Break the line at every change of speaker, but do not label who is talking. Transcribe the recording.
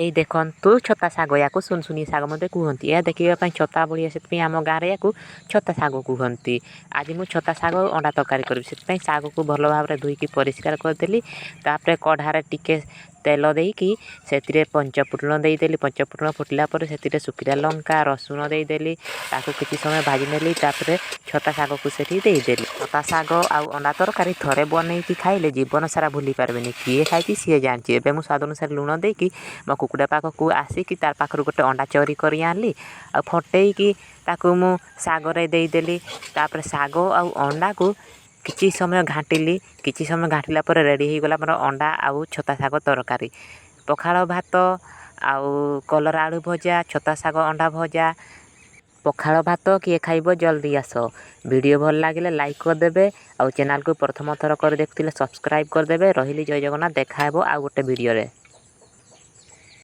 ଏଇ ଦେଖନ୍ତୁ ଛତା ଶାଗ, ୟାକୁ ସୁନସୁନି ଶାଗ ମଧ୍ୟ କୁହନ୍ତି। ଏହା ଦେଖିବା ପାଇଁ ଛତା ଭଳିଆ, ସେଥିପାଇଁ ଆମ ଗାଁରେ ୟାକୁ ଛତା ଶାଗ କୁହନ୍ତି। ଆଜି ମୁଁ ଛତା ଶାଗ ଅଣ୍ଡା ତରକାରୀ କରିବି। ସେଥିପାଇଁ ଶାଗକୁ ଭଲ ଭାବରେ ଧୋଇକି ପରିଷ୍କାର କରିଦେଲି। ତାପରେ କଢ଼ାରେ ଟିକେ ତେଲ ଦେଇକି ସେଥିରେ ପଞ୍ଚଫୁଟଣ ଦେଇଦେଲି। ପଞ୍ଚଫୁଟଣ ଫୁଟିଲା ପରେ ସେଥିରେ ଶୁଖିଲା ଲଙ୍କା, ରସୁଣ ଦେଇଦେଲି। ତାକୁ କିଛି ସମୟ ଭାଜି ନେଲି। ତାପରେ ଛତା ଶାଗକୁ ସେଠି ଦେଇଦେଲି। ଛତା ଶାଗ ଆଉ ଅଣ୍ଡା ତରକାରୀ ଥରେ ବନେଇକି ଖାଇଲେ ଜୀବନ ସାରା ଭୁଲି ପାରିବେନି। କିଏ ଖାଇଛି ସିଏ ଜାଣିଛି। ଏବେ ମୁଁ ସ୍ୱାଦ ଅନୁସାରେ ଲୁଣ ଦେଇକି ମୋ କୁକୁଡ଼ା ପାଖକୁ ଆସିକି ତାର ପାଖରୁ ଗୋଟେ ଅଣ୍ଡା ଚୋରି କରି ଆଣିଲି ଆଉ ଫଟେଇକି ତାକୁ ମୁଁ ଶାଗରେ ଦେଇଦେଲି। ତାପରେ ଶାଗ ଆଉ ଅଣ୍ଡାକୁ କିଛି ସମୟ ଘାଣ୍ଟିଲି। କିଛି ସମୟ ଘାଣ୍ଟିଲା ପରେ ରେଡ଼ି ହେଇଗଲା ମୋର ଅଣ୍ଡା ଆଉ ଛତା ଶାଗ ତରକାରୀ। ପଖାଳ ଭାତ ଆଉ କଲରା ଆଳୁ ଭଜା, ଛତା ଶାଗ ଅଣ୍ଡା ଭଜା। ପଖାଳ ଭାତ କିଏ ଖାଇବ, ଜଲ୍ଦି ଆସ। ଭିଡ଼ିଓ ଭଲ ଲାଗିଲେ ଲାଇକ୍ କରିଦେବେ ଆଉ ଚ୍ୟାନେଲକୁ ପ୍ରଥମ ଥର କରି ଦେଖୁଥିଲେ ସବସ୍କ୍ରାଇବ୍ କରିଦେବେ। ରହିଲି, ଜୟ ଜଗନ୍ନାଥ। ଦେଖା ହେବ ଆଉ ଗୋଟେ ଭିଡ଼ିଓରେ।